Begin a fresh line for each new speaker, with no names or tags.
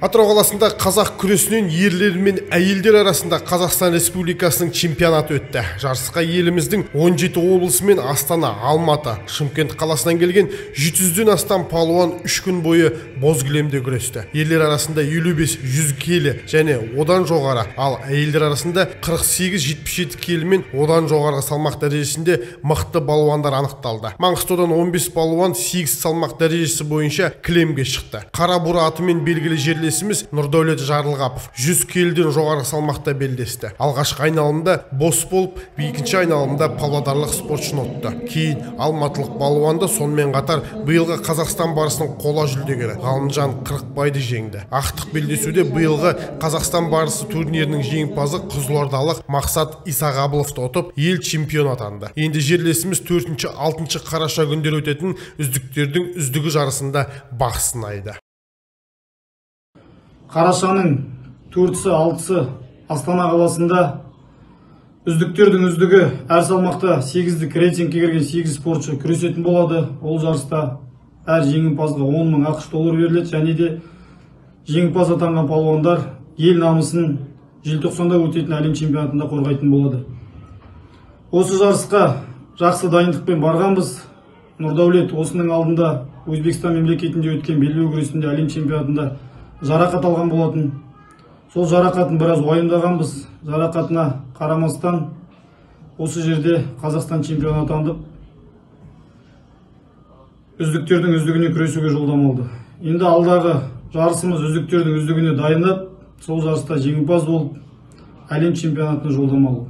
Атырау қаласында қазақ күресінен ерлер мен әйелдер арасында Қазақстан Республикасының чемпионаты өтті. Жарысқа еліміздің 17 облысы мен Астана, Алматы, Шымкент қаласынан келген 700-ден астам палуан 3 күн бойы боз кілемде күресті. Ерлер арасында 55-100 келі және одан жоғары, ал әйелдер арасында 48-77 келі мен одан жоғарғы салмақ дәрежесінде мықты балуандар анықталды. Маңғыстаудан 15 балуан 8 салмақ дәрежесі бойынша кілемге шықты. Қара бура атымен белгілі жерлесіміз Нұрдәулет Жарылғапов 100 келіден жоғарғы салмақта белдесті. Алғашқы айналымда бос болып, екінші айналымда павлодарлық спортшыны ұтты. Кейін алматылық балуанды, сонымен қатар биылғы Қазақстан барысының қола жүлдегері Ғалымжан Қырықбайды жеңді. Ақтық белдесуде биылғы Қазақстан барысы турнирінің жеңімпазы қызылордалық Мақсат Исағабыловты ұтып, ел чемпионы атанды. Енді жерлесіміз 4-6 қараша күндері өтетін үздіктердің үздігі жарысында бақ сынайды.
Қарашаның 4-сі, 6-сы Астана қаласында үздіктердің үздігі әр салмақта 8-дік рейтингке кірген 8 спортшы күресетін болады. Ол жарыста әр жеңімпазға 10 мың ақш доллар беріледі және де жеңімпаз атанған палуандар ел намысын желтоқсанда өтетін әлем чемпионатында қорғайтын болады. Осы жарысқа жақсы дайындықпен барғанбыз. Нұрдәулет осының алдында Өзбекстан мемлекетінде өткен белбеу күресінде әлем чемпионатында жарақат алған болатын. Сол жарақатын біраз уайымдағанбыз. Жарақатына қарамастан осы жерде Қазақстан чемпионы атанып, үздіктердің үздігіне күресуге жолдама алды. Енді алдағы жарысымыз үздіктердің үздігіне дайындап, сол жарыста жеңімпаз болып, әлем чемпионатына жолдама алу.